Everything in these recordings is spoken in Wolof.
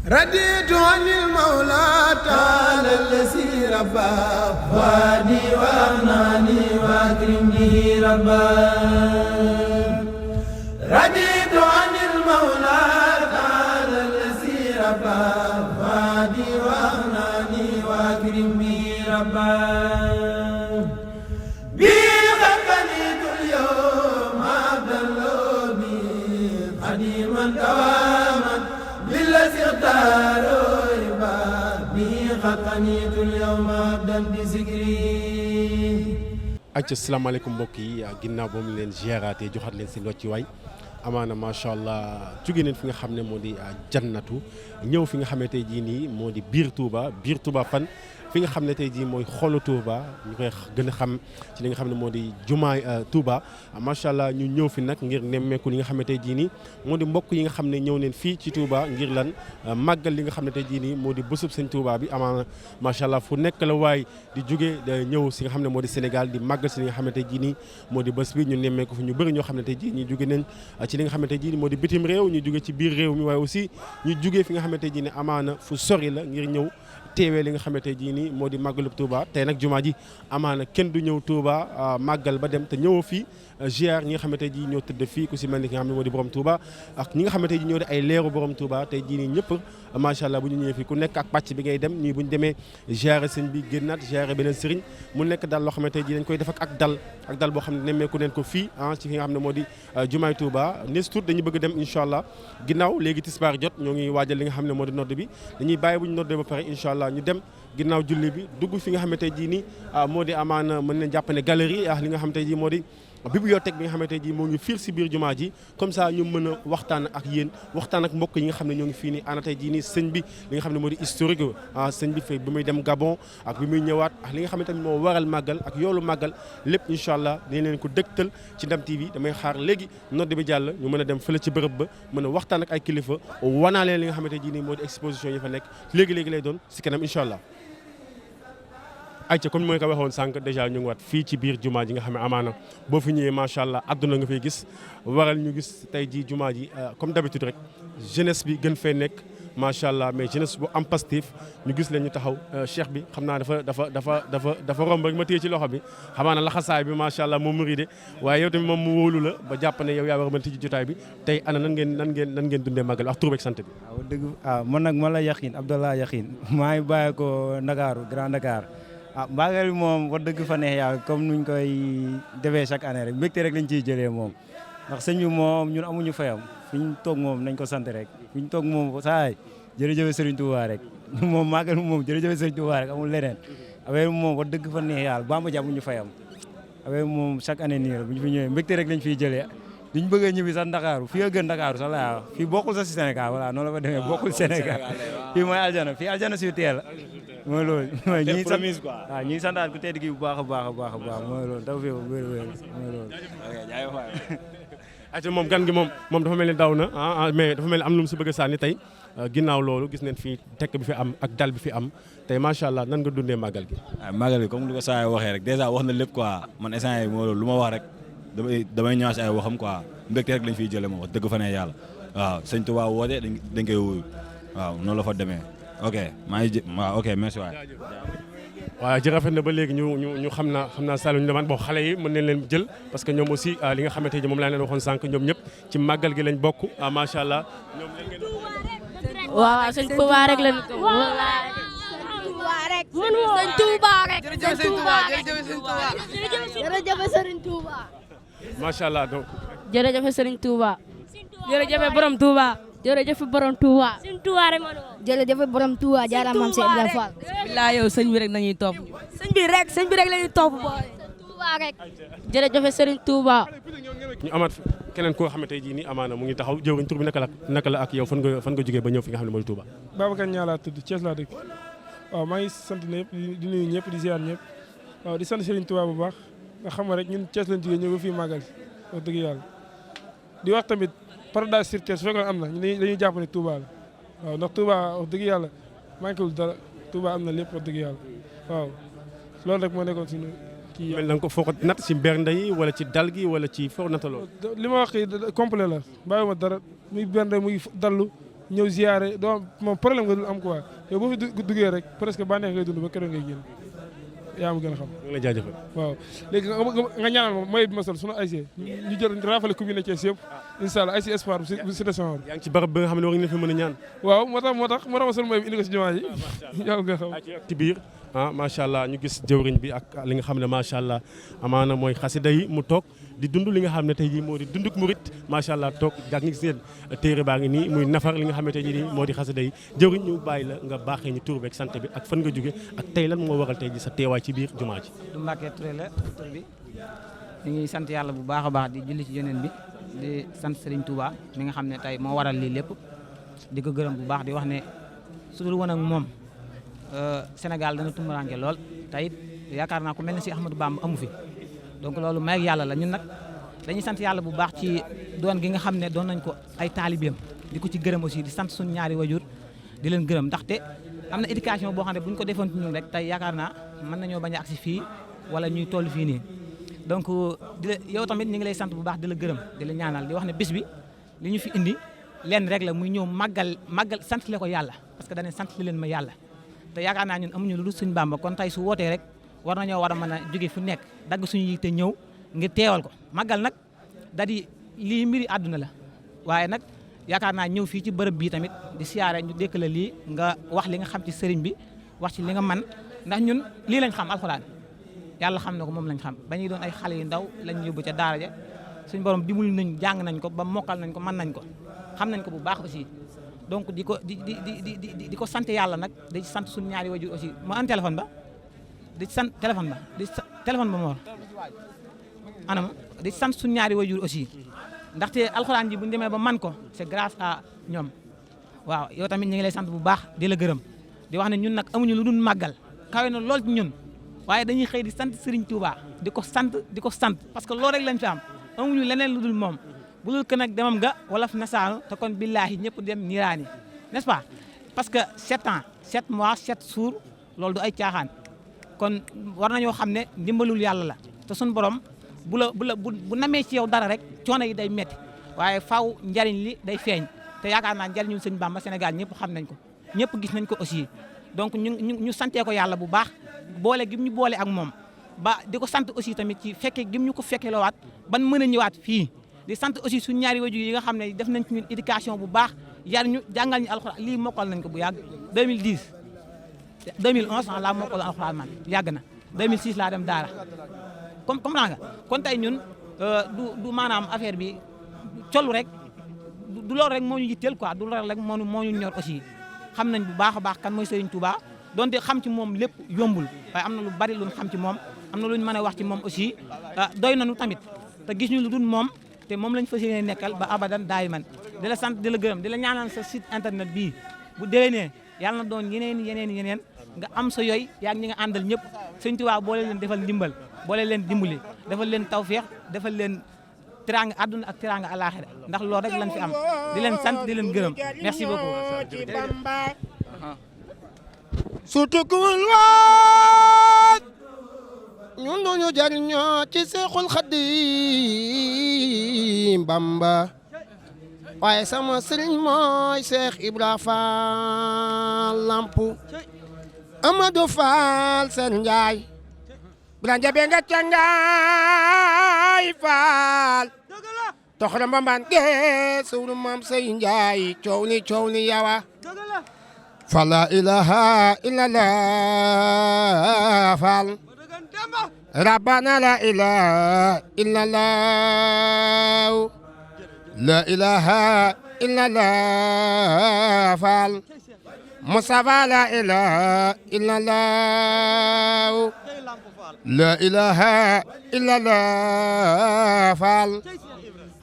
رديت عن المولى تعالى الذي ربى وادي وأغناني وأكرم به ربا رديت عن المولى تعالى الذي ربى وادي وأغناني وأكرم به ربا بي خلقنيت اليوم عبد اللوبي قديما دواما بالذي اختاروا به خلقنيت اليوم عبدا بذكري acca salaamaaleykum mbokk yi ginnaaw ba mu leen ziaraatee joxaat leen si loo ci waay amaana macha allah jóge neen fi nga xam ne moo di jannatu ñëw fi nga xamante jii nii moo di biir Touba fan fi nga xam ne tey jii mooy xolu Touba ñu koy gën a xam ci li nga xam ne moo di jumaay Touba macha allah ñu ñëw fi nag ngir nemmeeku li nga xam ne tey jii nii moo di mbokk yi nga xam ne ñëw neen fii ci Touba ngir lan màggal li nga xam ne tey jii nii moo di bésub sëñ Touba bi amaana macha allah fu nekk la waay di jóge ñëw si nga xam ne moo di Sénégal di màggal si li nga xam ne tey jii nii moo di bés bi ñu nemmeeku fi ñu bëri ñoo xam ne tey jii ñu jóge nañ ci li nga xam ne tey jii nii moo di bitim réew ñu jóge ci biir réew mi waaye aussi ñu jóge fi nga xam ne tey jii nii amaana fu sori la ngir ñëw teewee li nga xamante jii nii moo di màggalu Touba tey nag jumaa ji amaana kenn du ñëw Touba màggal ba dem te ñëwoo fii ziar ñi nga xamante ji ñoo tëdd fii ku si mel ni ki nga xam ne moo di borom Touba ak ñi nga xamante ji ñoo di ay leeru borom Touba tey jii nii ñëpp macha allah bu ñu ñëwee fii ku nekk ak pàcc bi ngay dem ñii bu ñu demee ziar sëñ bi génnaat ziar beneen sëriñ mu nekk daal loo xamante ji dañ koy def ak dal boo xam ne nemmeeku neen ko fii ci fi nga xam ne moo di jumaay Touba nes tuut dañu bëgg dem incha allah ginnaaw léegi tisbaar jot ñoo ngi waajal li nga xam ne moo di nodd bi dañuy bàyyi bu ñu noddee ba pare incha allah ñu dem ginnaaw julli bi dugg fi nga xamante ji nii moo di amaana mën nañ jàpp ne galerie li nga xamante ji moo di bibliothèque bi nga xamante ji moo ngi fiir si biir jumaa ji comme ça ñu mën a waxtaan ak yéen waxtaan ak mbokk yi nga xam ne ñoo ngi fii nii ana tey jii nii sëñ bi li nga xam ne moo di historique sëñ bi fi bi muy dem Gabon ak bi muy ñëwaat ak li nga xamante ni moo waral màggal ak yoolu màggal lépp incha allah dañ leen ko dëgtal ci Ndam TV damay xaar léegi nodd bi jàll ñu mën a dem fële ci bërëb ba mën a waxtaan ak ay kilifa wanaa leen li nga xamante ji nii moo di exposition yi fa nekk léegi-léegi lay doon si kanam incha allah ayca comme ni ma ko waxoon sànq dèjà ñu ngi waat fii ci biir jumaa ji nga xam ne amaana boo fi ñëwee macha allah àdduna nga fay gis waral ñu gis tey jii jumaa ji comme d'habitude rek jeunesse bi gën fee nekk macha allah mais jeunesse bu am Pastef ñu gis leen ñu taxaw cheikh bi xam naa dafa romb rek ma téye ci loxo bi xamaa na laxasaay bi macha allah moom mu de waaye yow tamit moom mu wóolu la ba jàpp ne yow yaa war a mën tijji jotaay bi tey ana nan ngeen dundee màggal ak tur beeg sant bi. waaw dëgg man nag man la Yakhine Abdallah Yakhine maa ngi bàyyi ko Ndakaaru Grand Dakar. màggal bi moom wax dëgg fa neex yàlla comme nuñ koy defee chaque année rek mbégte rek lañ ciy jëlee moom ndax sëñ bi moom ñun amuñu fayam fi ñu toog moom nañ ko sant rek fi ñu toog moom saay jërëjëf Serigne Touba rek moom màggal bi moom jërëjëf Serigne Touba rek amul leneen affaire bi moom wax dëgg fa neex yàlla Bamba ji amuñu fayam affaire bi moom chaque année nii la bu ñu fi ñëwee mbégte rek lañ fiy jëlee duñ bëgg a ñibbi sax Ndakaaru fii a gën Ndakaaru sax laa wax fii bokkul sax si Sénégal voilà noonu la fa demee bokkul Sénégal fii mooy aljana fii aljana si teel mooy loolu ñi sant waaw ñi santaat ku tedd gi bu baax a baax mooy loolu dafa fi wér mooy loolu ayca moom gan gi moom dafa mel ni daw na mais dafa mel ni am lu mu si bëgg a sànni tey ginnaaw loolu gis neen fii tekk bi fi am ak dal bi fi am tey macha allah nan nga dundee màggal gi màggal gi comme li ko saa waxee rek dèjà wax na lépp quoi man instant yi mooy loolu lu ma wax rek damay ñaas ay waxam quoi mbégte rek lañ fiy jëlee moom wax dëgg fa ne yàlla waaw sëñ Tuubaa woote dañ koy wuyu waaw noonu la fa demee ok maa ngi waaw ok merci waay. waaw ji rafet na ba léegi ñu xam naa Saliou ñu demande bon xale yi mën nañ leen jël parce que ñoom aussi li nga xamante ne moom laa leen waxoon sànq ñoom ñëpp ci màggal gi lañ bokk macha allah. waaw sëñ Tuubaa rek lañ ko sëñ Tuubaa rek jërëjëf sëriñ Tuubaa macha allah donc. jërëjëf Serigne Touba. jërëjëf borom Touba. jërëjëf borom Touba. Serigne Touba rek ma doon. jërëjëf borom Touba jaaraama maam Cheikh Ibrahima Fall. bilaay yow sëñ bi rek nañuy topp. sëñ bi rek lañuy topp boole. Touba rek. jërëjëf Serigne Touba. ñu amaat keneen koo xamante ne tey jii nii amaana mu ngi taxaw jëwriñ tur bi naka la ak yow fan nga jógee ba ñëw fi nga xam ne mooy Touba. Babacar Niang laa tudd Thiès laa dëkk waaw maa ngi sant ñëpp di nuyu ñëpp di ziar ñëpp waaw di sant Serigne Touba bu baax nga xam rek ñun Thiès lañ jógee ñëw ba fii màggal wax dëgg yàlla di wax tamit Paradise sur Thiès su fekkoon am na dañuy jàpp ne Touba la waaw ndax Touba wax dëgg yàlla manqué wul dara Touba am na lépp wax dëgg yàlla waaw loolu rek moo nekkoon suñu kii. mel na nga ko foo ko natt ci bernde yi wala ci dal gi wala ci foo natt loolu. li ma wax complet la bàyyiwuma dara muy bernde muy dallu ñëw ziare doo am moom problème nga dul am quoi yow boo fi duggee rek presque bànneex ngay dund ba keroog ngay génn yaa ma gën a xam. ñu ngi lay jaajëfal. waaw léegi nga ñaanal ma mooy bi ma sol sunu ASC ñu jël rafale coupe yi ne Thiès yëpp incha allah ASC Espoir bu Cité Senghor. yaa ngi ci barab bi nga xam ne war nga fi mën a ñaan. waaw moo tax ma sol mooy bi indi ko si jumaa ji yaa ma gën a xam. ci biir macha allah ñu gis jëwriñ bi ak li nga xam ne macha allah amaana mooy xasida yi mu toog di dund li nga xam ne tey jii moo di dunduk murit macha allah toog ak ngi seen téere baa ngi nii muy nafar li nga xam ne tey jii moo di xasida yi jëwriñ ñu bàyyi la nga baaxee ñu tur beeg sant bi ak fan nga jóge ak tey lan moo waral tey ji sa teewaay ci biir jumaa ji. du Mbacke Touré la tur bi ñu ngi sant yàlla bu baax a baax di julli ci yeneen bi di sant Serigne Touba mi nga xam ne tey moo waral lii lépp di ko gërëm bu baax di wax ne su dul woon ak moom Sénégal dana tumuraanke lool te it yaakaar naa ku mel ne si Ahmadou Bamba amu fi donc loolu may ak yàlla la ñun nag dañuy sant yàlla bu baax ci doon gi nga xam ne doon nañ ko ay taalibeem di ko ci gërëm aussi di sant suñu ñaari wajur di leen gërëm ndaxte am na éducation boo xam ne bu ñu ko defoon ci ñun rek tey yaakaar naa mën nañoo bañ a agsi fii wala ñuy toll fii nii donc di la yow tamit ñu ngi lay sant bu baax di la gërëm di la ñaanal di wax ne bis bi li ñu fi indi lenn rek la muy ñëw màggal sant le ko yàlla parce que dañu sant leen ma yàlla te yaakaar naa ñun amuñu lu dul suñu Bàmba kon tey su wootee rek war nañoo war a mën a jóge fu nekk dagg suñu yitte ñëw ngir teewal ko màggal nag da di lii mbiri àdduna la waaye nag yaakaar naa ñëw fii ci bërëb bii tamit di siyaare ñu dékk la lii nga wax li nga xam ci sëriñ bi wax ci li nga man ndax ñun lii lañ xam alxuraan yàlla xam na ko moom lañ xam ba ñuy doon ay xale yu ndaw lañ yóbbu ca daara ja suñu borom dimbali nañ jàng nañ ko ba mokkal nañ ko mën nañ ko xam nañ ko bu baax aussi donc di ko sant yàlla nag di sant suñu ñaari wajur aussi ma an téléphone ba di sant téléphone ba moo anam di sant suñu ñaari wajur aussi ndaxte alxuraan ji bu ñu demee ba man ko c'est grâce à ñoom waaw yow tamit ñu ngi lay sant bu baax di la gërëm di wax ne ñun nag amuñu lu dul màggal kawe na lool ci ñun waaye dañuy xëy di sant Serigne Touba di ko sant parce que loolu rek lañ fi am amuñu leneen lu dul moom bu dul kën ak demam ga wala fi nasaanu te kon billaahi ñëpp dem niiraani n'est-ce pas parce que 7 ans 7 mois 7 jours loolu du ay caaxaan kon war nañoo xam ne ndimbalul yàlla la te suñu borom bu namee ci yow dara rek coono yi day metti waaye faaw njariñ li day feeñ te yaakaar naa njariñul sëñ Bamba Sénégal ñëpp xam nañ ko ñëpp gis nañ ko aussi donc ñu santee ko yàlla bu baax boole gi ñu boole ak moom ba di ko sant aussi tamit ci fekke gi ñu ko fekke loowaat ban mën a ñëwaat fii di sant aussi suñu ñaari wajur yi nga xam ne def nañ ci ñun éducation bu baax yar ñu jàngal ñu alxuraan lii mokkal nañ ko bu yàgg 2011 laa mokkal alxuraan man yàgg na 2006 laa dem daara comprends nga kon tey ñun du maanaam affaire bi colu rek du loolu rek moo ñu yitteel quoi du loolu rek moo ñu ñor aussi xam nañ bu baax a baax kan mooy Serigne Touba donte xam ci moom lépp yombul waaye am na lu bari lu ñu xam ci moom am na lu ñu mën a wax ci moom aussi doy nañu tamit te gis ñu lu dul moom te moom lañ fas yéene nekkal ba abadan daay man di la sant di la gërëm di la ñaanal sa site internet bii bu déwénee yàlla na doon yeneen nga am sa yooy yaa ngi ñi nga àndal ñëpp Serigne Touba boole leen defal ndimbal boole leen dimbali defal leen tawfeex defal leen teraanga àdduna ak teraanga àllaaxira ndax loolu rek lañ fi am di leen sant di leen gërëm merci beaucoup. surtout kul waat ñun duñu jariñoo ci Seexul Xadiim Bamba waaye sama sëriñ mooy Seex Ibra Faal Lampu Amadou Faal seen njaay Birane Jabe nga cangaay Faal toxra mbambaan gee suuru maam sey njaay coow ni yawa fa la ilaha illallah Faal rabbana la ilaha illallah la ilaha illallah Faal Mustafa la ilaha illallah la ilaha illallah Faal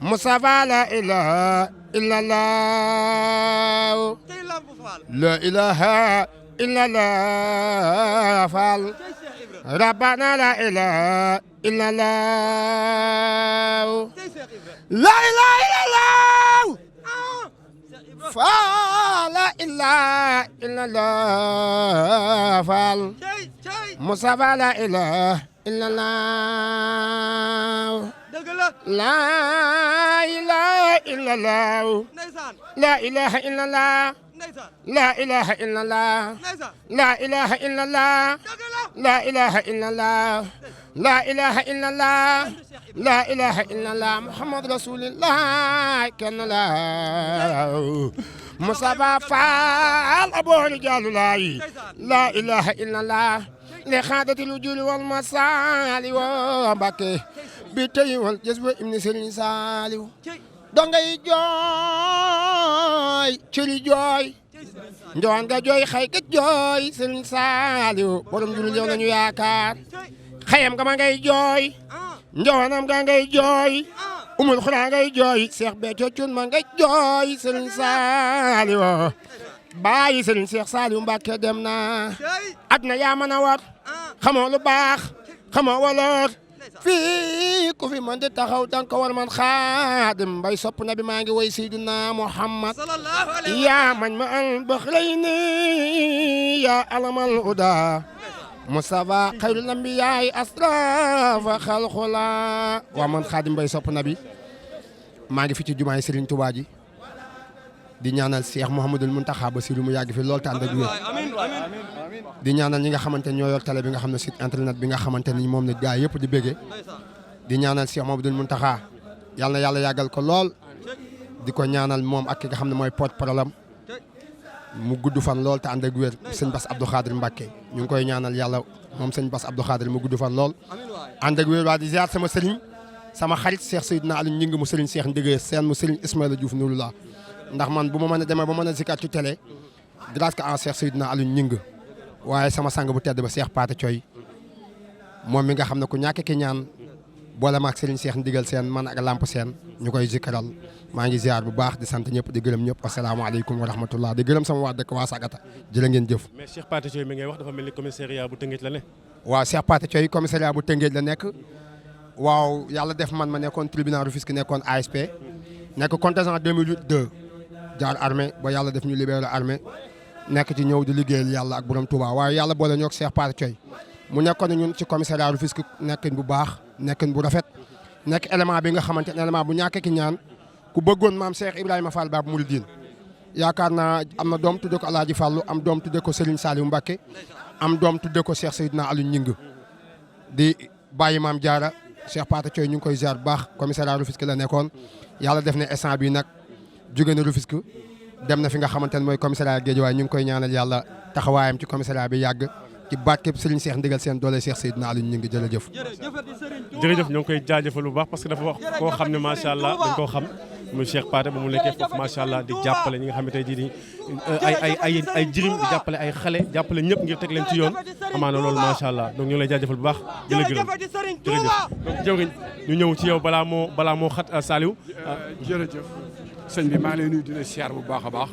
Mustafa la ilaha illallah la ilaha illallah Faal Rabbana la ilaha illallah la ilaha illallah Faal la ilaha illallah Faal Mustafa la ilaha illallah la ilaha illallah la ilaha illallah la ilaha illallah la ilaha illallah la ilaha illallah la ilaha illallah la ilaha illallah muhammad rasulillah kenn la Mustafa Fall aboori jàllulaay la ilaha illallah li xaadatil wujuli wal masaali wa Mbàkke bi tey wal jës ba ibni Sëriñ Saaliw dongay jooy cëri jooy njowaan nga jooy xay ka jooy Sëriñ Saaliw borom jurul yow nañu yaakaar xayam nga ma ngay jooy njowaanam nga ngay jooy umul xuraa ngay jooy Seex Béthio Thioune ma ngay jooy Sëriñ Saaliw bàyyi Sëriñ Seex Saaliw Mbàkke dem na àddina yaa mën a war xamoo lu baax xamoo waloor fii ku fi man di taxaw danga ko war man Xaadim Mbay sopp na bi maa ngi woy Seydina Muhammad yaa mañ ma al baxrayni yaa alamal uda Mustafa xayrul anbiyaay asrafa xalxula waa man Xaadim Mbay sopp na bi maa ngi fi ci jumaay Serigne Touba ji di ñaanal Cheikh Mouhamadoul Mountakha Bassirou mu yàgg fi lool te ànd ak wér di ñaanal ñi nga xamante ne ñoo yor télé bi nga xam ne site internet bi nga xamante ni moom la gaa yëpp di béggee di ñaanal Cheikh Mouhamadoul Mountakha yàlla na yàlla yàggal ko lool di ko ñaanal moom ak ki nga xam ne mooy porte-parole mu gudd fan lool te ànd ak wér sëñ Bass Abdou Khadir Mbacké ñu ngi koy ñaanal yàlla moom sëñ Bass Abdou Khadir mu gudd fan lool ànd ak wér waa di ziar sama sëriñ sama xarit Cheikh Seydina Aliou Ñing mu sëriñ Cheikh Ndigé seen mu sëriñ Ismaïla Diouf Nouroullah ndax man bu ma mën a demee ba mën a zikar ci télé grâce à Cheikh Seydina Aliou Ñing waaye sama sang bu tedd ba Cheikh Pathé Thioy moom mi nga xam ne ku ñàkk ki ñaan boole ma ak sëriñ Cheikh Ndigal seen man ak Lamp seen ñu koy zikaral maa ngi ziar bu baax di sant ñëpp di gërëm ñëpp asalaamaaleykum wa rahmatullah di gërëm sama waa dëkk waa Sagata jërë ngeen jëf. mais Cheikh Pathé Thioy mi ngay wax dafa mel ni commissariat bu Tëngéej la ne. waaw Cheikh Pathé Thioy commissariat bu Tëngéej la nekk waaw yàlla def man ma nekkoon tribunal Rufisque nekkoon ASP nekk contingent 2008-2 jaar armée ba yàlla def ñu libéré armée nekk ci ñëw di liggéeyal yàlla ak borom Touba waaye yàlla boole ñoo ak Cheikh Pathé Thioy mu nekkoon ñun ci commissariat Rufisque nekkin bu baax nekkin bu rafet nekk élément bi nga xamante ne élément bu ñàkk ki ñaan ku bëggoon maam Cheikh Ibrahima Fall Baab Mouridine yaakaar naa am na doom tudde ko Alaaji Fallu am doom tudde ko Serigne Saliou Mbacké am doom tudde ko Cheikh Seydina Aliou Ñing di bàyyi maam Jaara Cheikh Pathé Thioy ñu ngi koy ziar bu baax commissariat Rufisque la nekkoon yàlla def ne instant bi nag jóge na Rufisque dem na fi nga xamante ne mooy commissariat Guédiawaye ñu ngi koy ñaanal yàlla taxawaayam ci commissariat bi yàgg ci barkeb Serigne Cheikh Ndigal seen doole Cheikh Seydina Aliou ñu ngi jërëjëf. jërëjëf ñoo ngi koy jaajëfal bu baax parce que dafa wax koo xam ne macha allah dañ koo xam muy Cheikh Pathé ba mu nekkee foofu macha allah di jàppale ñi nga xam ne tey jii nii ay jirim di jàppale ay xale jàppale ñëpp ngir teg leen ci yoon amaana loolu macha allah donc ñu ngi lay jaajëfal bu baax di la gërëm jërëjëf donc jëwriñ ñu ñëw ci yow balaa moo xat Saliou. jërëjëf sëñ bi maa ngi lay nuyu di la siyaar bu baax a baax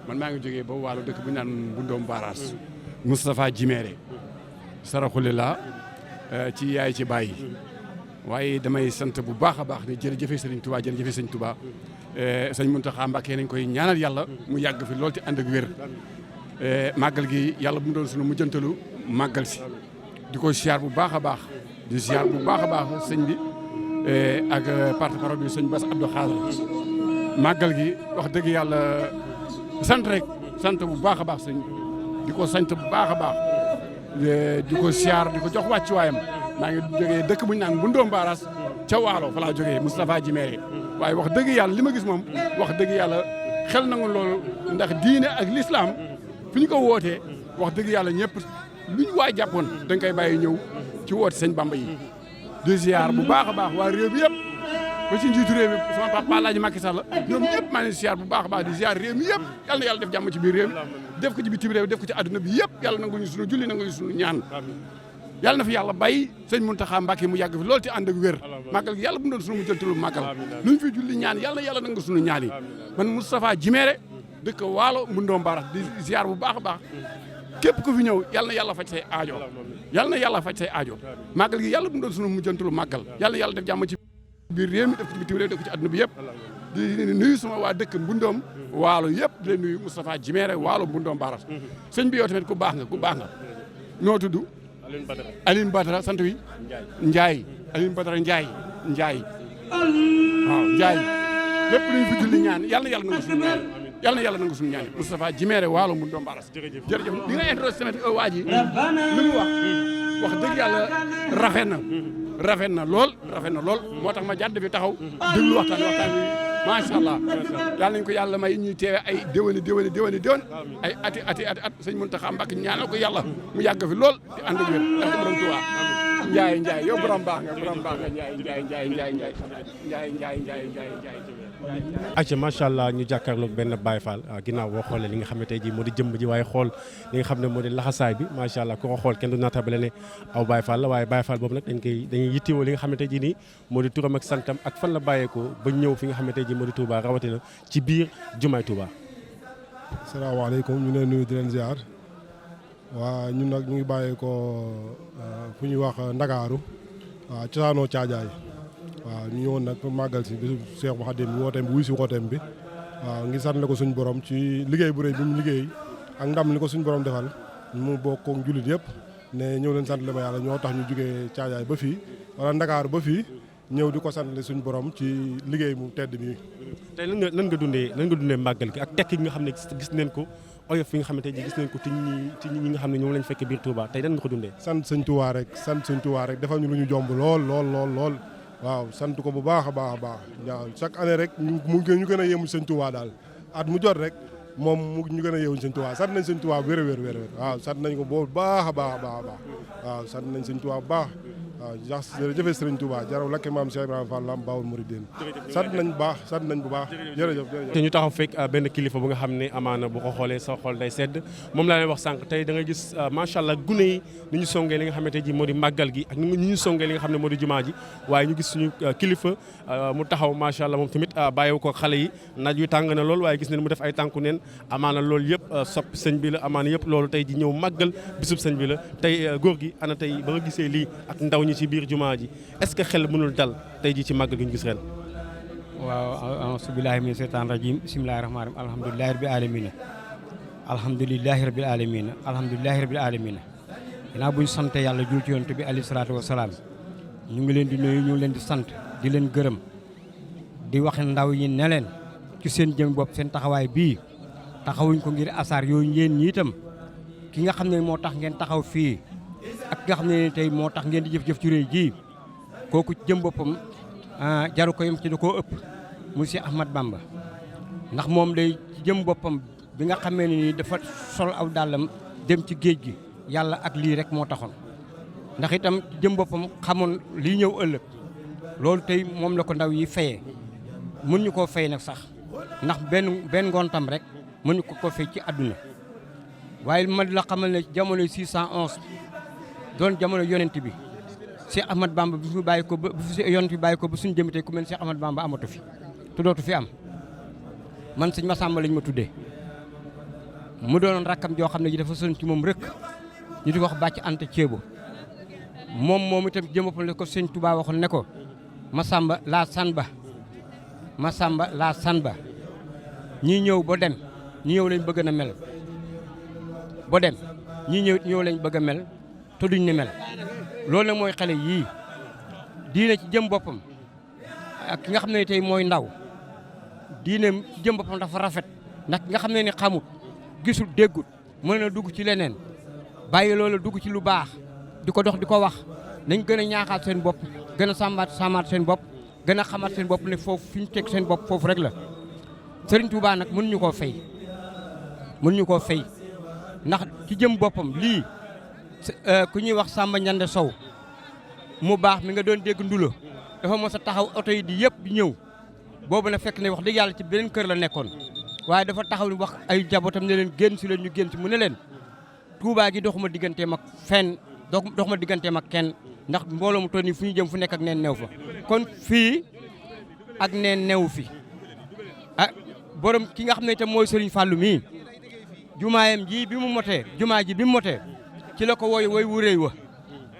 man maa ngi jógee ba wàllu dëkk bu ñu naan Bundoom Baras Moustapha Jiméré saraxule la ci yaay ci bàyyi waaye damay sant bu baax a baax ne jërëjëfe Sëriñ Touba jërëjëfe Sëriñ Touba sëñ Mountakha Mbacké nañ koy ñaanal yàlla mu yàgg fi lool te ànd ak wér màggal gi yàlla bu mu doon sunu mujjantalu màggal si di ko siyaar bu baax a baax di siyaar bu baax a baax sëñ bi ak porte-parole bi sëñ Bass Abdou Khadre màggal gi wax dëgg yàlla sant rek sant bu baax a baax sëñ di ko sant bu baax a baax di ko siyaar di ko jox wàccuwaayam maa ngi jógee dëkk bu ñu naan Bundoom Baras ca Waalo fa laa jógee Moustapha Jiméré waaye wax dëgg yàlla li ma gis moom wax dëgg yàlla xel nangu loolu ndax diine ak l'islam fi ñu ko wootee wax dëgg yàlla ñëpp lu ñu waay jàppoon da nga koy bàyyi ñëw ci woote sëñ Bamba yi di siyaar bu baax a baax waa réew bi yëpp ba ci njiitu réew mi sama papa Alaaji Macky Sall ñoom ñëpp maa ngi siyaar bu baax a baax di siyaar réew mi yëpp yàlla na yàlla def jàmm ci biir réew mi def ko ci bitim réew def ko ci àdduna bi yëpp yàlla nangu ñu sunu julli nangu ñu sunu ñaan yàlla na fi yàlla bàyyi sëñ Mountakha Mbacké mu yàgg fi loolu te ànd ak wér màggal gi yàlla bu mu doon sunu mu jëntalu màggal lu ñu fi julli ñaan yàlla na yàlla nangu sunu ñaan yi man Moustapha Jiméré dëkk Waalo Bundoom Baras di ziar bu baax a baax képp ku fi ñëw yàlla na yàlla faj say aajo yàlla na yàlla faj say aajo màggal gi yàlla bu mu doon sunu mu jëntalu màggal yàlla na yàlla def jàmm ci biir réew mi def ko ci bitim réew def ko ci àdduna bi yëpp di nuyu suma waa dëkk Bundoom Waalo yëpp di leen nuyu Moustapha Jiméré Waalo Bundoom Baras sëñ bi yow tamit ku baax nga noo tudd Alioune Badara sant wi Ndiaye Alioune Badara Ndiaye Njaay waaw Njaay lépp lu ñu fi julli ñaan yàlla na yàlla nangu suñu ñaan yàlla na yàlla nangu suñu ñaan Moustapha Jiméere waalo mu doom baras jërëjëf di nga introsé tamit waa ji li mu wax dëgg yàlla rafet na lool moo tax ma jàdd fi taxaw déglu waxtaan wi macha allah yàlla nañ ko yàlla may ñuy teewe ay déwéni ay ati at sëñ Mountakha Mbacké ñaanal ko yàlla mu yàgg fi lool di ànd ak wér ndax borom Tuubaa Njaay yow borom baax nga Njaay acca macha allah ñu jàkkaarloog benn Baye Fall ginnaaw boo xoolee li nga xam ne tey jii moo di jëmb ji waaye xool li nga xam ne moo di laxasaay bi macha allah ku ko xool kenn du naatable ne aw Baye Fall la waaye Baye Fall boobu nag dañuy yittewoo li nga xam ne tey jii nii moo di turam ak santam ak fan la bàyyeekoo ba ñëw fi nga xam ne tey jii moo di Touba rawatina ci biir jumaay Touba. asalaamaaleykum ñu leen nuyu di leen ziar waa ñun nag ñu ngi bàyyeekoo fu ñuy wax Ndakaaru waaw cosaanoo Caajaay waaw ñu ñëwoon nag pour màggal si bisu Cheikh Khadim bi wooteem bi wuy si wooteem bi waaw ngi sant ko suñu borom ci liggéey bu rëy bi mu liggéey ak ndam li ko suñu borom defal mu bokk ak jullit yëpp ne ñëw leen sant le ma yàlla ñoo tax ñu jugee Caajaay ba fii wala Ndakaaru ba fii ñëw di ko sant suñu borom ci liggéey mu tedd bi. tey lan nga dundee màggal gi ak tekki nga xam ne gis neen ko oyof fi nga xam ne tey jii gis nañ ko ci ñi nga xam ne ñoom lañ fekk biir Touba tey lan nga ko dundee. sant sëñ Touba rek defal ñu lu ñu jomb lool waaw sant ko bu baax a baax waaw chaque année rek ñu gën a yéemu sëñ Touba daal at mu jot rek moom ñu gën a yéemu sëñ Touba sant nañ sëñ Touba wér waaw sant nañ ko bu baax a baax waaw sant nañ sëñ Touba bu baax waaw jërëjëf Sëriñ Touba jaraw lakke maam Cheikh Ibrahima Fall lam baawul Mourideen sant nañ bu baax jërëjëf te ñu taxaw fekk benn kilifa bu nga xam ne amaana bu ko xoolee sa xol day sedd moom laa leen wax sànq tey da nga gis macha allah gune yi ni ñu songee li nga xamante ji moo di màggal gi ak ni ñu songee li nga xam ne moo di jumaa ji waaye ñu gis suñu kilifa mu taxaw macha allah moom tamit bàyyiwu ko xale yi naaj wi tàng na lool waaye gis nañ mu def ay tànku neen amaana loolu yëpp soppi sëñ bi la amaana yëpp loolu tey ji ñëw màggal bisub sëñ bi la tey góor gi ana tey ba nga gisee lii ak ndaw ñi ci biir jumaa ji est-ce que xel mënul dal tey ji ci màggal gi ñu gis ren. waaw auzu billaahi mina seytaani rajiim bismillaahi rahmaani rahiim alhamdulillaahi rabbil aalamiin alhamdulillaahi rabbil aalamiin alhamdulillaahi rabbil aalamiin ginnaaw bu ñu sant yàlla jul ci yonent bi alayhi salaatu wa salaam ñu ngi leen di nuyu ñu ngi leen di sant di leen gërëm di wax ndaw yi ne leen ci seen jëm bopp seen taxawaay bii taxawuñ ko ngir asaar yooyu yéen ñi itam ki nga xam ne moo tax ngeen taxaw fii ak nga xam ne tey moo tax ngeen di jëf-jëf ci réew ji kooku jëm boppam jaru ko yem ci da koo ëpp monsieur Ahmad Bamba ndax moom day jëm boppam bi nga xamee ni dafa sol aw dàllam dem ci géej gi yàlla ak lii rek moo taxoon ndax itam jëm boppam xamoon lii ñëw ëllëg loolu tey moom la ko ndaw yi fayee mën ñu koo fay nag sax ndax benn ngontam rek mën ñu ko fay ci àdduna waaye ma la xamal ne jamono 611 doon jamono yonent bi Cheikh Ahmad Bamba bi fi bàyyi ko ba fi yonent bi bàyyi ko ba suñu jëmi tey ku mel Cheikh Ahmad Bamba amatu fi te dootu fi am man sëñ Massamba lañ ma tuddee mu doon rakkam joo xam ne ji dafa son ci moom rek ñu di wax bàcc anta ceebo moom itam jëm boppam ne ko sëñ Touba waxoon ne ko Massamba laa san ba ñii ñëw ba dem ñi ñëw lañ bëgg na mel ba dem ñii ñëw lañ bëgg a mel te duñ ne mel loolu nag mooy xale yii diine ci jëm boppam ak ki nga xam ne tey mooy ndaw diine ci jëm boppam dafa rafet ndax ki nga xam ne ni xamut gisul déggut mën na dugg ci leneen bàyyi loolu dugg ci lu baax di ko dox di ko wax nañ gën a ñaaxaat seen bopp gën a sàmmaat seen bopp gën a xamaat seen bopp ne foofu fi ñu teg seen bopp foofu rek la Serigne Touba nag mënuñu koo fay ndax ci jëm boppam lii ku ñuy wax Samba Ñande Sow mu baax mi nga doon dégg ndulo dafa mos a taxaw oto yi di yëpp di ñëw boobu na fekk ne wax dëgg yàlla ci beneen kër la nekkoon waaye dafa taxaw wax ay jabootam ne leen génn si leen ñu génn si mu ne leen Touba gi doxuma digganteem ak fenn doxuma digganteem ak kenn ndax mbooloo mu toll nii fu ñu jëm fu nekk ak neen new fa kon fii ak neen new fi borom ki nga xam ne itam mooy Serigne Fallou mii jumaa ji bi mu motee ci la ko woy wu réy wa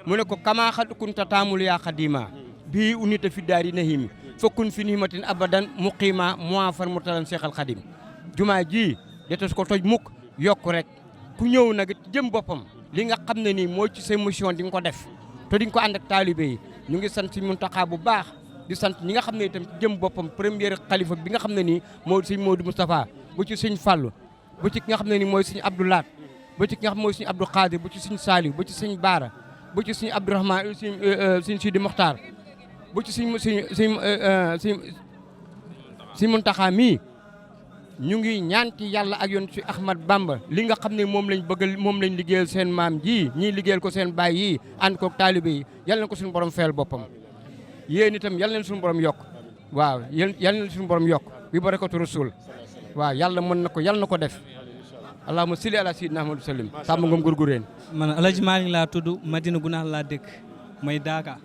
mu ne ko kamaa xad kunta taamul yaa xadima bii unita fi daari nahimi fokkun fi nihimatin abadan muqima muafar murtalan seexal xadim jumaa ji detes ko toj mukk yokk rek ku ñëw nag jëm boppam li nga xam ne nii mooy ci sa mission di nga ko def te di nga ko ànd ak taalibe yi ñu ngi sant si Muntaxa bu baax di sant ñi nga xam ne itam ci jëm boppam premier xalifa bi nga xam ne nii moo sëñ Modou Moustapha bu ci sëñ Fallou bu ci ki nga xam ne nii mooy sëñ Abdou Laat bu ci ki nga xam mooy sëñ Abdou Khadir bu ci sëñ Saliou bu ci sëñ Baara bu ci sëñ Abdourahmane sëñ Sidi Mokhtar bu ci sëñ Muntaxa mii ñu ngi ñaan ci yàlla ak yoon ci Ahmad Bamba li nga xam ne moom lañ bëgg moom lañ liggéeyal seen maam ji ñii liggéeyal ko seen baay yi ànd koog taalibe yi yal na ko suñu borom fayal boppam yéen itam yal na suñu borom yokk waaw yal na suñu borom yokk bi barakatu rasul waaw yàlla mën na ko yal na ko def allahumma salli ala sayyidina Muhammad sallim sàmm ngom gurgureen man Alaaji Malick laa tudd Madina Gunaas laa dëkk may Daaka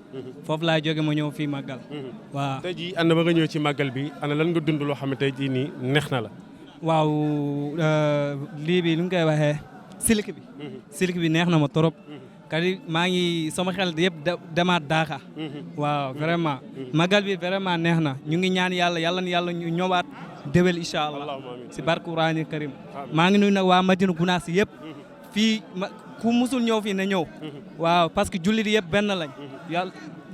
foofu laa jóge ma ñëw fii màggal waaw tey jii ànd ba nga ñëw ci màggal bi ana lan nga dund loo xam ne tey jii nii neex na la waaw lii bi nu nga koy waxee silik bi neex na ma trop kadi maa ngi sama xel yëpp demaat Daaka waaw vraiment màggal bi vraiment neex na ñu ngi ñaan yàlla ñu ñëwaat déwél incha allah si barke Qur'aani Karim maa ngi nuyu nag waa Madina Gunaas yëpp fii ku musul ñëw fii na ñëw waaw parce que jullit yëpp benn lañ yàlla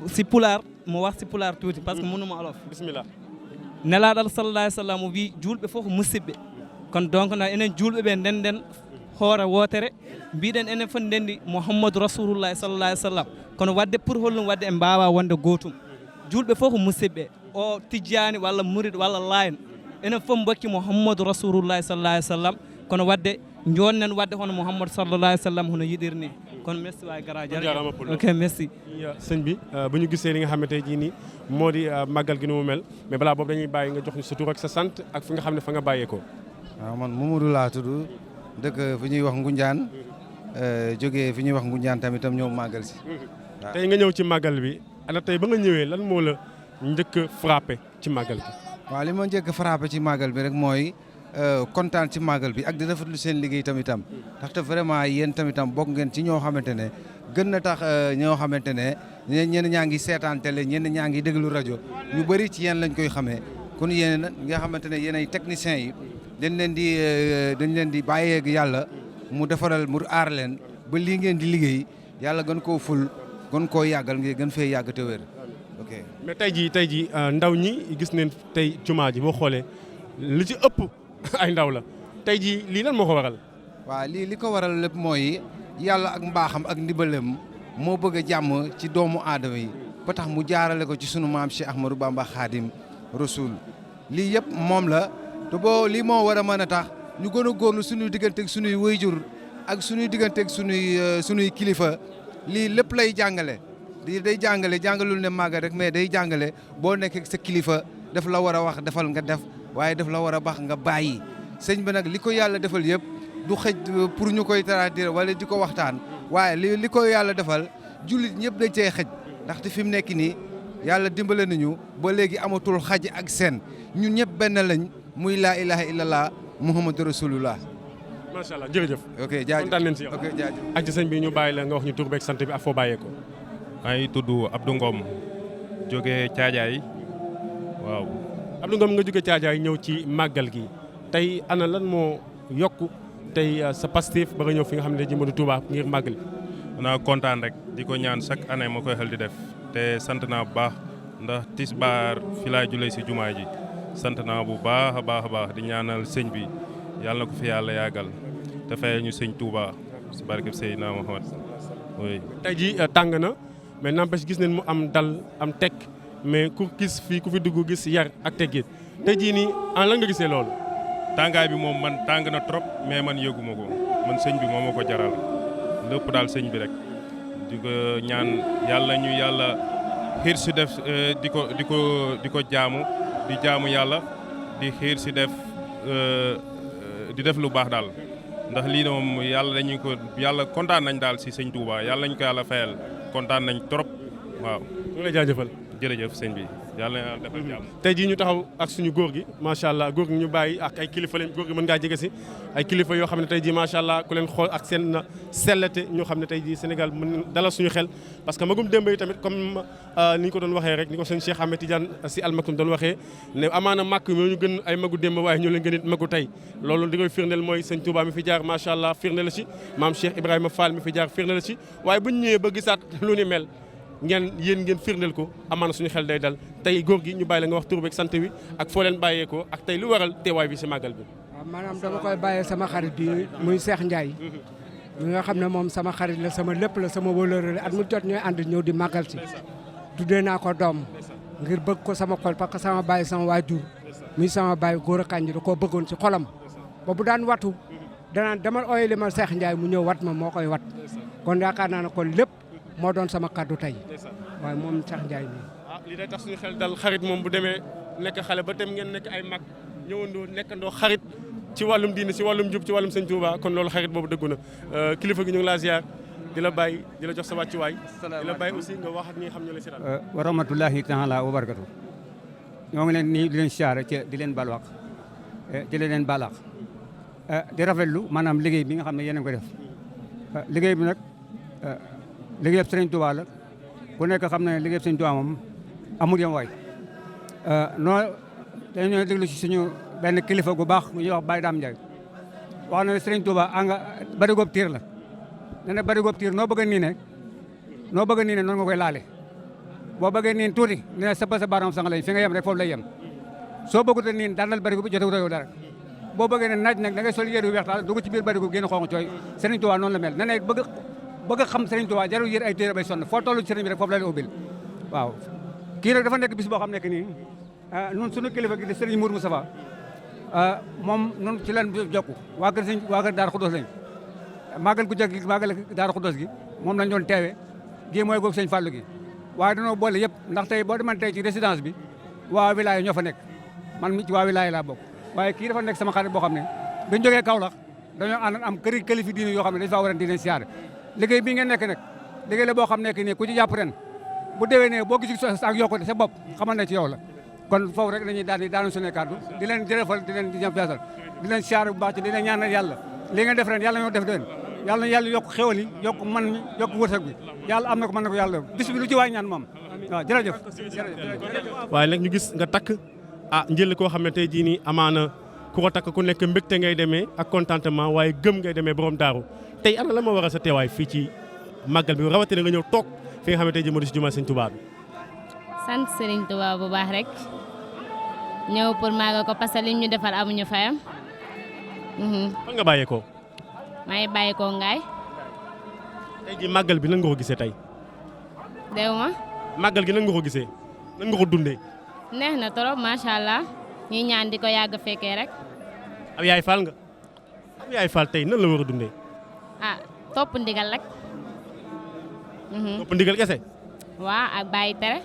si pulaar mu wax si pulaar tuuti parce que mënuma olof bismillah nelaaɗo sallallahu alih w sallam o wi julɓe fof ko musidɓe kono donc na enen julɓe ɓe ndenden hoore wootere mbiɗen enen fof ndendi mouhammadou rasulullahi sallallahu alih w sallam kono wadde pour hollum wadde en mbawa wonde gootum julɓe fof ko musidɓe o tijjani walla murid walla layen enen fof mbokki mouhammadou rasulullahi sallallahu alih w sallam kono wadde jonnen wadde hono mouhammadou sallallahu alih w sallam hono yiɗirni kono merci waay gara jërëjëf ok merci sëñ bi bu ñu gisee li nga xam ne tey jii nii moo di màggal gi nu mu mel mais balaa boobu dañuy bàyyi nga jox ñu sa tur ak sa sant ak fi nga xam ne fa nga bàyyeekoo. waaw man Mamadou laa tudd dëkk fi ñuy wax Ngunjaan jógee fi ñuy wax Ngunjaan tamitam ñëw màggal si. waaw tey nga ñëw ci màggal bi ana tey ba nga ñëwee lan moo la njëkk a frappé ci màggal gi. waaw li ma njëkk a frappé ci màggal bi rek mooy kontaan ci màggal bi ak di rafetlu seen liggéey tamitam ndaxte vraiment yéen tamitam bokk ngeen ci ñoo xamante ne gën na tax ñoo xamante ne ñenn ñaa ngi seetaan télé ñenn ñaa ngi déglu rajo ñu bëri ci yéen lañ koy xamee kon yéen nga xamante ne yéen ay techniciens yi dañ leen di bàyyeeg yàlla mu defaral mu aar leen ba lii ngeen di liggéey yàlla gën koo ful gën koo yàggal ngeen gën fee yàgg te wér ok. mais tey jii ndaw ñi gis neen tey jumaa ji boo xoolee li ci ëpp ay ndaw la tey jii lii lan moo ko waral. waaw li ko waral lépp mooy yàlla ak mbaaxam ak ndimbalam moo bëgg a jàmm ci doomu aadama yi ba tax mu jaarale ko ci sunu maam Cheikh Ahmadou Bamba Khadim Rasoul lii yëpp moom la te boo lii moo war a mën a tax ñu gën a góorlu suñuy digganteeg suñuy wayjur ak suñuy digganteeg suñuy kilifa lii lépp lay jàngale day jàngalul ne màggal rek mais day jàngale boo nekkee sa kilifa daf la war a wax defal nga def waaye daf la war a baax nga bàyyi sëñ bi nag li ko yàlla defal yëpp du xëj pour ñu koy traduire wala di ko waxtaan waaye li ko yàlla defal jullit ñëpp dañ cey xëj ndaxte fi mu nekk nii yàlla dimbale nañu ba léegi amatul xaj ak seen ñun ñëpp benn lañ muy laa ilaha illallah muhammadu rasulullah. macha allah jërëjëf. ok jaajëf kontaan nañ si yow. ok jaajëf. ak ci sëñ bi ñu bàyyi la nga wax ñu tur beeg sant bi ak foo bàyyeekoo. maa ngi tudd Abdou Ngom jógee Caajaay waaw. Abdou Ngom nga jógee Caajaay ñëw ci màggal gi tey ana lan moo yokku tey sa Pastef ba nga ñëw fi nga xam ne jëmale Touba ngir màggal. naa kontaan rek di ko ñaan chaque année ma koy xel di def te sant naa bu baax ndax tisbaar fi laa julee si jumaa ji sant naa bu baax a baax di ñaanal sëñ bi yàlla na ko fi yàlla yàggal te fayal ñu sëñ Touba si barke Seydina Muhammad oui. tey jii tàng na mais n'empêche gis nañ mu am dal am tekk mais ku gis fii ku fi dugg gis yar ak teggin tey jii nii en lan nga gisee loolu. tàngaay bi moom man tàng na trop mais man yëguma ko man sëñ bi moo ma ko jaral lépp daal sëñ bi rek di ko ñaan yàlla ñu yàlla xiir si def di ko jaamu di jaamu yàlla di xiir si def di def lu baax daal ndax lii ne moom yàlla kontaan nañ daal si sëñ Touba yàlla nañ ko yàlla fayal kontaan nañ trop waaw. ñu lay jaajëfal. jërëjëf sëñ bi yàlla na defal jàmm. tey jii ñu taxaw ak suñu góor gi macha allah góor gi ñu bàyyi ak ay kilifa lañ góor gi mën ngaa jege si ay kilifa yoo xam ne tey jii macha allah ku leen xool ak seen sellete ñoo xam ne tey jii Sénégal mën dalal suñu xel parce que magum démb yi tamit comme ni ñu ko doon waxee rek ni ko sëñ Cheikh Ahmed Tidiane si almaktum doon waxee ne amaana màkk moo ñu gën ay magu démb waaye ñoo leen gën it magu tey loolu di koy firndeel mooy sëñ Touba mi fi jaar macha allah firnde la ci maam Cheikh Ibrahima Fall mi fi jaar firnde la ci waaye buñ ñëwee ba gisaat lu ni mel ngeen firndeel ko amaana suñu xel day dal tey góor gi ñu bàyyi la nga wax tur beeg sant wi ak foo leen bàyyeekoo ak tey lu waral teewaay bi si màggal bi. waaw maanaam dama koy bàyyee sama xarit bi muy Cheikh Ndiaye mi nga xam ne moom sama xarit la sama lépp la sama wóolóore la at mu jot ñooy ànd ñëw di màggal si tuddee naa ko doom ngir bëgg ko sama xol parce que sama baay sama waajur muy sama baay góor a kànji da koo bëggoon ci xolam ba bu daan watu danaan demal ooyali ma Cheikh Ndiaye mu ñëw wat ma moo koy wat kon yaakaar naa ne kon lépp moo doon sama kaddu tey waaye moom Cheikh Ndiaye mi lii day tax suñu xel dal xarit moom bu demee nekk xale ba tem ngeen nekk ay mag ñëwandoo nekkandoo xarit ci wàllum diine ci wàllum jub ci wàllum sëñ Touba kon loolu xarit boobu dëggu na kilifa gi ñu ngi laa ziar di la bàyyi di la jox sa wàccuwaay di la bàyyi aussi nga wax ak ñi nga xam ñoo la si daal. wa rahmatullahi taala wa barakatu ñoo ngi leen nii di leen siyaare ci di leen balwaq di leen balaq di rafetlu maanaam liggéey bi nga xam ne yéen a ko def liggéey bi nag liggéey bi sëñ Touba la ku nekk xam ne liggéey bi sëñ Touba moom amul yam waay noo dañoo déglu si suñu benn kilifa gu baax mu ñuy wax Baye Dame Ndiaye wax na ne Serigne Touba anga bari góob tiir la nee na bari góob tiir noo bëgg a nii ne noonu nga koy laale boo bëggee niin tuuti nee na sa baaraam sang lay fi nga yem rek foofu lay yem soo bëggut a niin daanal bari góob jotewut yow dara boo bëggee ne naaj nag da ngay sol yére yu weex taal dugg ci biir bari góob génn xonq cooy Serigne Touba noonu la mel nee na bëgg a xam Serigne Touba jarul yër ay téere bay sonn foo tollu ci Serigne bi rek foofu la lay ubbil waaw kii nag dafa nekk bis boo xam nekk nii nun suñu kilifa gi di Serigne Mour Moustapha moom nun ci leen jokku waa kër Daara Khoudoss lañ màggal gu jëkk gi màggal Daara Khoudoss gi moom lañ doon teewe gii mooy goog sëñ Fallou gi waaye dañoo boole yëpp ndax tey boo deman tey ci résidence bi waa wilaya ñoo fa nekk man mi ci waa wilaya laa bokk waaye kii dafa nekk sama xarit boo xam ne biñ jógee Kaolack dañoo ànd am këri kilifa diine yoo xam ne dañ faa war a di leen siyaare liggéey bii ngeen nekk nag liggéey la boo xam nekk nii ku ci jàpp ren bu déwee ne boo gis ak yokkute sa bopp xamal ne ci yow la kon foofu rek dañuy daal di daanu suñu kàddu di leen jërëfal di leen di jàppasal di leen siyaare bu baax ci di leen ñaanal yàlla li nga def ren yàlla ñoo def déwén yàlla na yàlla yokk xéwal yi yokk man mi yokk wërsëg bi yàlla am na ko mën na ko yàlla bis bi lu ci waay ñaan moom waaw jërëjëf waaye nag ñu gis nga takk njël koo xam ne tey jii nii amaana ku ko takk ku nekk mbégte ngay demee ak contentement waaye gëm ngay demee borom daaru tey ana la ma waral sa teewaay fii ci màggal bi rawatina nga ñëw toog fi nga xam ne tey jii moo di si jumaa Sëñ Touba bi sant Serigne Touba bu baax rek ñëw pour màggal ko parce que li ñu defal amuñu fayam. fan nga bàyyeekoo. maa ngi bàyyeekoo Ngaay. tey jii màggal bi nan nga ko gisee tey. dew ma. màggal gi nan nga ko gisee nan nga ko dundee. neex na trop macha allah ñuy ñaan di ko yàgg fekkee rek. ab yaay faal nga. ab yaay faal tey nan la war a dundee. topp ndigal rek. topp ndigal kese. waaw ak bàyyi tere.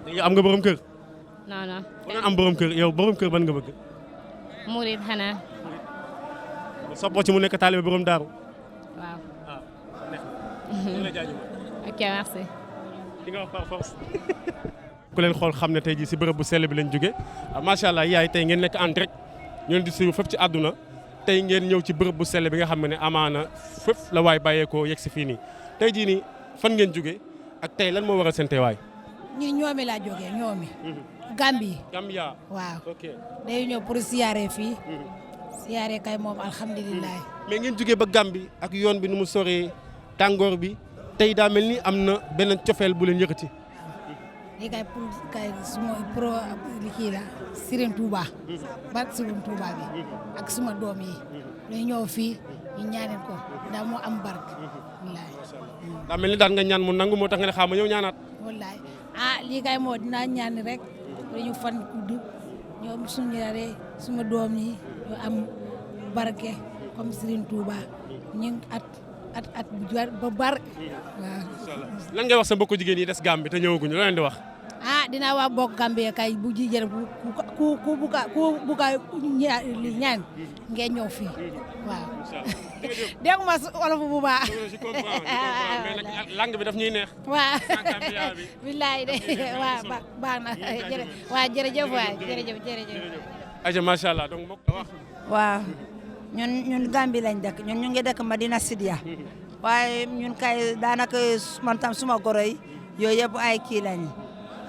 léegi am nga borom kër. non non. bu am borom kër yow borom kër ban nga bëgg. murid xanaa. soppoo ci mu nekk taalibe borom daaru. waaw. ok merci. di nga wax par force. ku leen xool xam ne tey jii si bërëb bu sell bi lañ jóge macha allah yaay tey ngeen nekk en direct ñu leen di suivre fépp ci àdduna tey ngeen ñëw ci bërëb bu sell bi nga xam ne amaana fépp la waay bàyyeekoo yegg si fii nii tey jii nii fan ngeen jóge ak tey lan moo waral seen teewaay. ñun ñoomi laa jógee ñoomi. Gambie. Gambia waaw. ok day ñëw pour siyaare fii. siyaare kay moom alhamdulilah. mais ngeen jógee ba Gambie ak yoon bi nu mu soree tàngoor bi tey daa mel ni am na benn cofeel bu leen yëkkati. lii kay pour kay suma pro li kii la Serigne Touba. barke Serigne Touba bi ak suma doom yi. dañu ñëw fii ñu ñaanal ko ndax moo am barke. wallaahi. daa mel ni daan nga ñaan mu nangu moo tax nga ne xaaral ma ñëw ñaanaat. wallaahi lii kay moo dinaa ñaan rek dañu fan gudd ñoom suñu yare suma doom yi ñu am barke comme Serigne Touba ñu at ba bar waaw. lan ngay wax sa mbokku jigéen yi des Gambie te ñëwaguñu la leen di wax. dinaa wax bokk Gambie kay bu jigéen ku buga ñaan ngeen ñëw fii waaw. dégg ma wolof bu baax. mais nag langue bi daf ñuy neex. waaw. billaay de waaw baax na jërëjëf waay jërëjëf. aja macha allah donc mbokk wax. waaw ñun Gambie lañ dëkk ñun ñu ngi dëkk Madina Sidia waaye ñun kay daanaka man tam suma goro yi yooyu yëpp ay kii lañ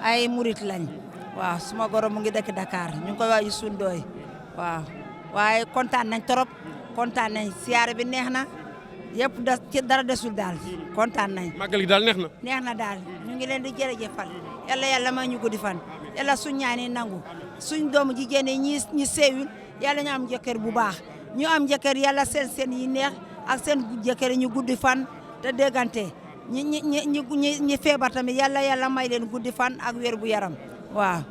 ay murit lañ waaw suma goro mu ngi dëkk Dakar ñu ngi koy wax Youssou Ndoye waaw waaye kontaan nañ trop kontaan nañ siyaare bi neex na yëpp des ci dara desul daal kontaan nañ. màggal gi daal neex na. neex na daal ñu ngi leen di jërëjëfal yàlla may ñu guddi fan yàlla suñ ñaani nangu suñ doomu jigéen ñi seeyul yàlla ñu am jëkkër bu baax ñu am jëkkër yàlla seen yi neex ak seen jëkkër ñu guddi fan te déggante ñi feebar tamit yàlla may leen guddi fan ak wér bu yaram waaw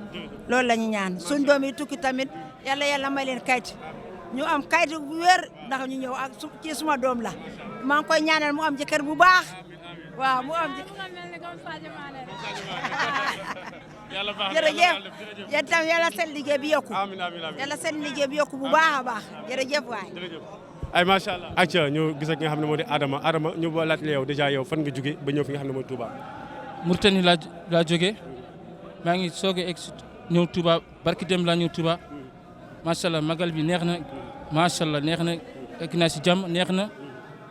loolu la ñu ñaan suñ doom yi tukki tamit yàlla may leen kayit ñu am kayit bu wér ndax ñu ñëw ak ci suma doom la maa ngi koy ñaanal mu am jëkkër bu baax waaw mu am jërëjëf yéen tam yàlla seen liggéey bi yokku yàlla seen liggéey bi yokku bu baax a baax jërëjëf waay ay macha allah. acca ñu gis ak nga xam ne moo di Adama ñu ba laaj la yow dèjà yow fan nga jóge ba ñëw fi nga xam ne mooy Touba. Mauritanie laa jóge maa ngi soog a egg ñëw Touba barki dem laa ñëw Touba macha allah magal bi neex na macha allah neex na egg naa si jàmm neex na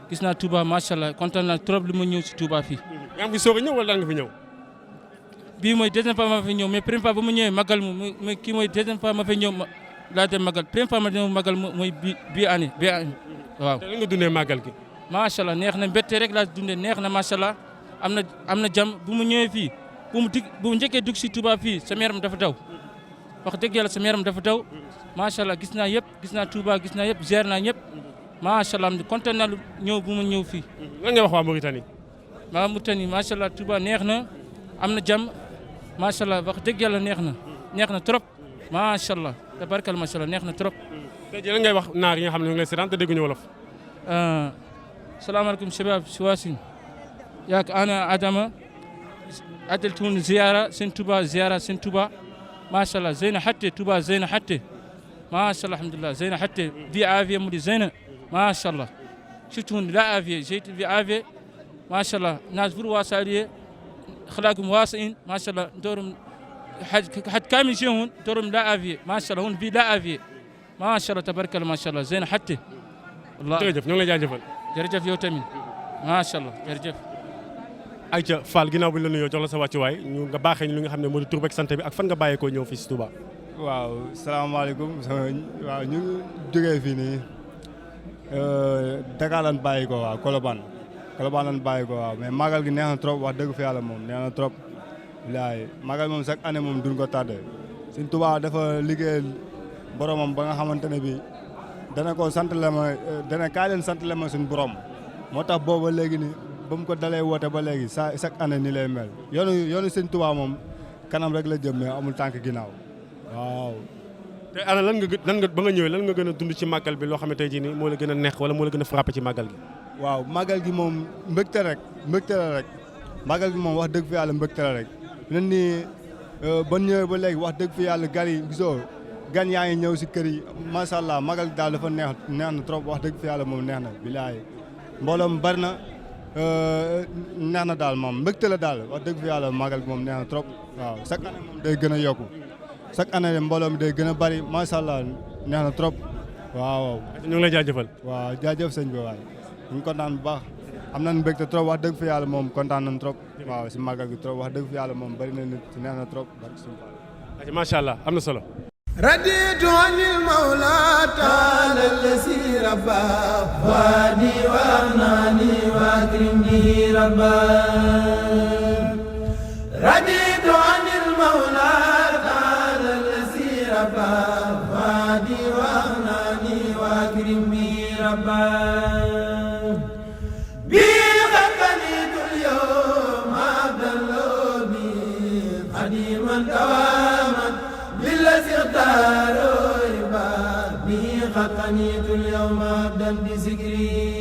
gis naa Touba macha allah kontaan naa trop li ma ñëw si Touba fii. yaa ngi fi soog a ñëw wala daan nga fi ñëw. bii mooy deuxième fois ma fi ñëw mais première fois ba ma ñëwee magal mooy kii mooy deuxième fois ma fi ñëw laa dem magal première fois ma ñëw magal mooy bii année waaw. te li nga dundee magal gi. macha allah neex na mbette rek laa dundee neex na macha allah am na jàmm bu mu ñëwee fii bu mu njëkkee dugg si Touba fii sama yaram dafa daw wax dëgg yàlla sama yaram dafa daw macha allah gis naa yëpp gis naa Touba gis naa yëpp gérer naa ñëpp macha allah kontaan naa lu ñëw bu mu ñëw fii. lan nga wax waa Mauritanie. waa Mauritanie macha allah Touba neex na am na jàmm macha allah wax dëgg yàlla neex na trop macha allah tabarkal macha allah neex na trop. tey jii lan ngay wax naar yi nga xam ne ñu ngi lay seetaan te dégguñu wolof. salaamaaleykum shabab Siwasin yaak ana Adama adaltun ziyara seen Touba macha allah zeyna hatte Touba zeyna hatte macha allah alhamdulillah zeyna hatte bi aviye mudi zeyna macha allah surtout la aviye jeyt bi aviye macha allah nas bur wasariye خلاكم واسعين ما شاء الله دورهم حد كامل شيء هون دورهم لا أفيه ما شاء الله هون في لا أفيه ما شاء الله تبارك الله ما شاء الله زين حتى والله jërëjëf ñu ngi lay jaajëfal jërëjëf yow tamit ma sha Allah jërëjëf ayca Fall ginnaaw bi la nuyoo jox la sa wàccuwaay ñu nga baaxee ñu li nga xam ne moo di tur beeg sant bi ak fan nga bàyyeekoo ñëw fii si Touba. waaw salaamaaleykum waaw ñu ngi jógee fii nii Dakar lan bàyyi ko waaw Colobane lan bàyyi ko waaw mais magal gi neex na trop wax dëgg fi yàlla moom neex na trop. bilaay magal moom chaque année moom duñ ko tardé Sëñ Touba dafa liggéeyal boromam ba nga xamante ne bi dana ko sant la ma dana kaay leen sant la ma suñu borom moo tax booba léegi ni ba mu ko dalee woote ba léegi chaque année ni lay mel yoonu Sëñ Touba moom kanam rek la jëm mais amul tànk ginnaaw waaw. te ana lan nga ba nga ñëwee lan nga gën a dund ci màggal bi loo xam ne tey jii nii moo la gën a neex wala moo la gën a frappé ci màggal gi. waaw màggal gi moom mbégte la rek màggal gi moom wax dëgg fi yàlla mbégte la rek nen ni ba ñëwee ba léegi wax dëgg fi yàlla gan yi gisoo gan yaa ngi ñëw si kër yi macha allah màggal gi daal dafa neex na trop wax dëgg fi yàlla moom neex na bilaay mbooloom bari na neex na daal moom mbégte la daal wax dëgg fi yàlla màggal gi moom neex na trop waaw chaque année moom day gën a yokku chaque année mbooloo mi day gën a bari macha allah neex na trop waaw. ñu ngi lay jaajëfal. waaw jaajëf sëñ bi waay ñu ngi kontaan bu baax am nañu mbégte trop wax dëgg fi yàlla moom kontaan nañu trop waaw si màggal gi trop wax dëgg fi yàlla moom bari na nit neex na trop barke suñu Fall. macha allah am na solo. رضيت عن المولى تعالى الذي ربى وادي وأغناني وأكرمني ربا رضيت عن المولى تعالى الذي ربى وادي وأغناني وأكرمني ربا بغفنيت اليوم عبد اللومي قديما دواما بالذي اختاروا به قد قنيت اليوم عبدا بذكري